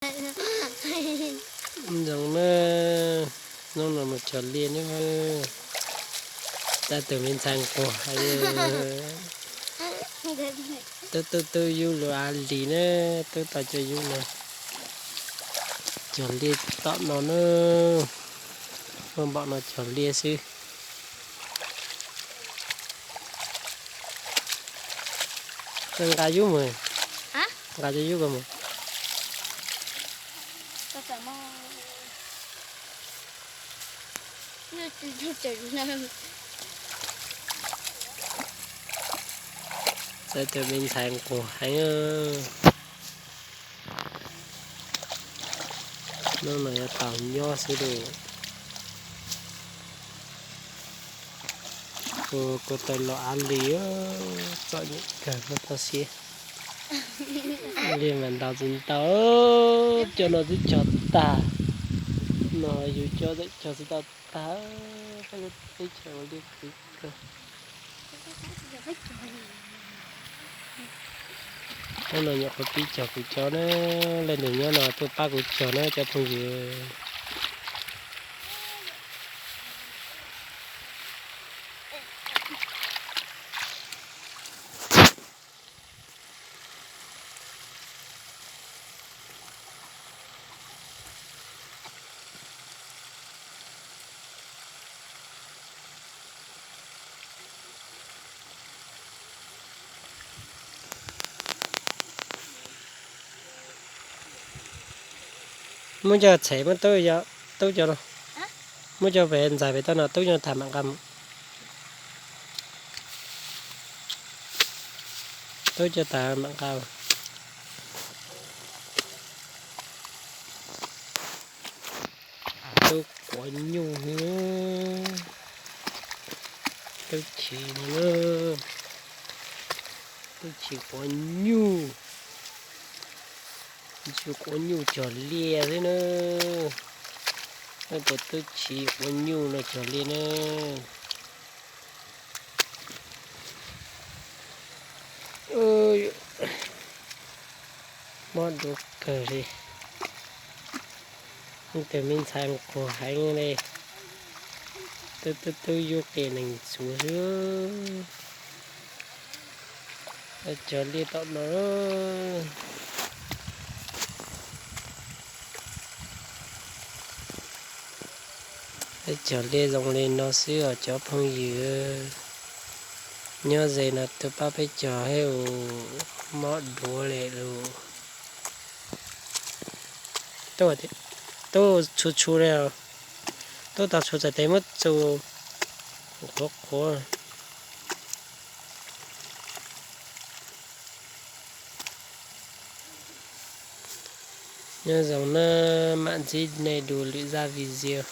Zoo na, hnub no mus cog liaj na, tab tus me ntxhais nquag hais, twb twb twb yub lub av lis na, twb tau cov yub no. Cog liaj tom no na, muaj npaum no cog liaj xwb. Nqa yub mus, nqa cov yub ko mus. Tab tus me ntxhais nquag heev. Hnub no yuav tau nyob xwb lauj. Kuv, kuv tawm los av lis, txom nyem kawg, muaj toj siab. Liaj mas ntaus tsis ntaus, cov no twb cog tag, no yus cov tseem cog tsis tau tag, peb lub teb chaws ua liaj khwv kawg. Hnub no nyuam qhuav pib cog kuv cov na, leej twg nyob no tuaj pab kuv cog na cov phooj ywg. Muab cov txhais muab tub, tub cov no, muab cov pem ntxais pem toj no tub cov tham mam nqa mus. Tub cov tham mam nqa. Tub quav nyuj, tub chiv no, tub chiv quav nyuj, tub chiv quav nyuj cog liaj xwb na. Tus tub chiv quav nyuj no cog liaj na. Mob duav kawg li. Tus me ntxhais nquag heev li, twb twb twb yub qia nees txuv xwb. Cog liaj tom no. Cog liaj zoo li no xwb os cov phooj ywg. Nyob ze no tus pab peb cog hej, mob duav li lus. Tub txhua txhua li, tub tau txhua txhais tes muab txus qhuav qhuav. Nyob zoo na, mam ntsib nej dua lwm zaj video.